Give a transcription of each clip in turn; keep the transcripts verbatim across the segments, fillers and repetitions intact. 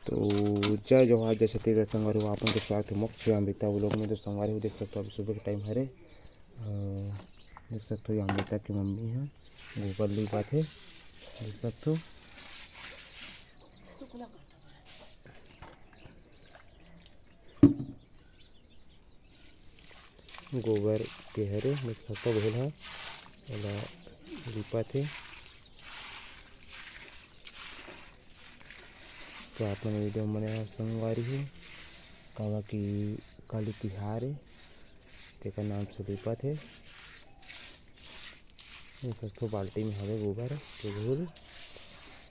तो जय जोहार, जय छत्तीसगढ़ संगवारी हो, आप मन के स्वागत हे मोर चैनल अमृता vlog में। तो संगवारी हो, देख सकथो अभी सुबह के time हरे, अ, देख सकथो ये अमृता के मम्मी ह गोबर लिपात हे, देख सकथो। गोबर के हरे, देख सकथो, बहिन ह एला लिपात हे। तो आप मन video में बने रहो संगवारी हो, काबर कि काली तिहार हे, तेकर नाम से लिपात हे। देख सकथो बाल्टी में हवे गोबर के धूल,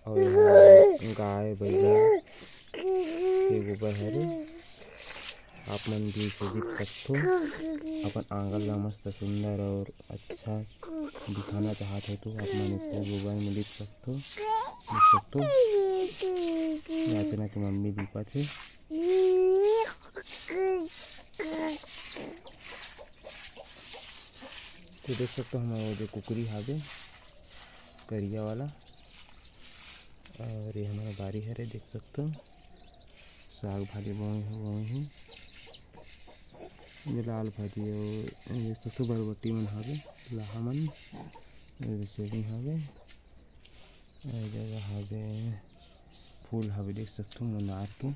अउ एहा गाय बइला के गोबर हरे। आप मन भी इसे लिप सकथो, अपन आंगन ला मस्त सुंदर और अच्छा दिखाना चाहत हो तो आप मन इसे गोबर में लिप सकथो, लिप सकथो। ये अर्चना के मम्मी लिपत हे। तो देख सकथो हमर वो जो कुकरी हावे करिया वाला, और ये हमर बारी हरे, देख सकथो साग भाजी बोए हे, बोए हे। ये लाल भाजी अउ ये देख सकथो बरबट्टी मन हावे, लाहा मन, ये सेमी हावे, ये जगह हावे फूल हावे, देख सकथो मुनार के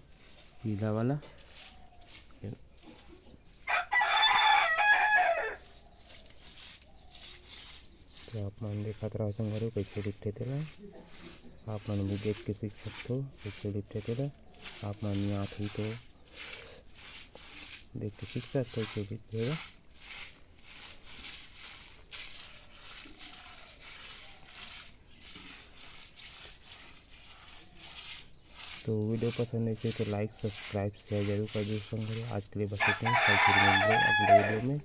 पीला वाला। तो आप मन देखत रहो संगवारी हो, कइसे लिपथे तेला। आप मन भी देख के सीख सकथो कइसे लिपथे तेला। आप मन नइ आत होही तो देख के सीख सकथो कइसे लिपथे तेला। तो video पसंद आइसे तो like, subscribe, share जरूर कर दो संगवारी हो। आज के लिए बस इतना ही, कल फिर मिलबो अगले video में।